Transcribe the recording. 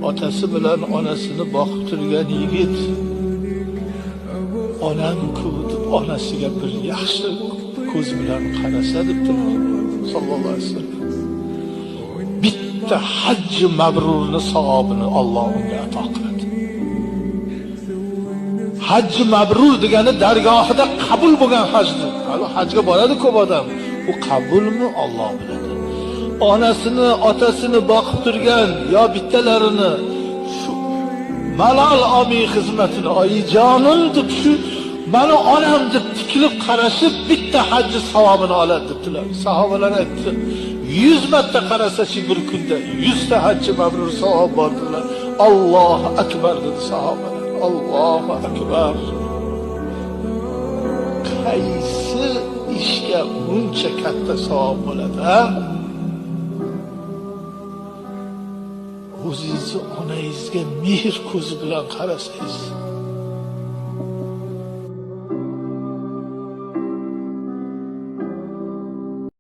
Otasi bilan onasini boqib turgan yigit onam-ku deb onasiga bir yaxshi ko'z bilan qarasa debdilar sallallohu alayhi vasallam. Bitta hajji mabrurni savobini Alloh unga ato qiladi. Hajji mabrur degani dargohida qabul bo'lgan hajdir. Hali hajga boradi ko'p odam. U qabulmi Alloh biladi. Onasini, otasini boqib turgan yo bittalarini shu malol olmay xizmatini oyijonim deb shu mani onam deb tikilib qarashib bitta hajji savobini oladi debdilar. Sahobalar aytdi, 100 marta qarasachi bir kunda 100 ta hajji mabrur savob bor dedilar. Allohu akbar dedi sahobalar. Allohu akbar. Qaysi ishga buncha katta savob bo'ladi, ha? O'zingizni onangizga mehr ko'zi bilan qarasangiz,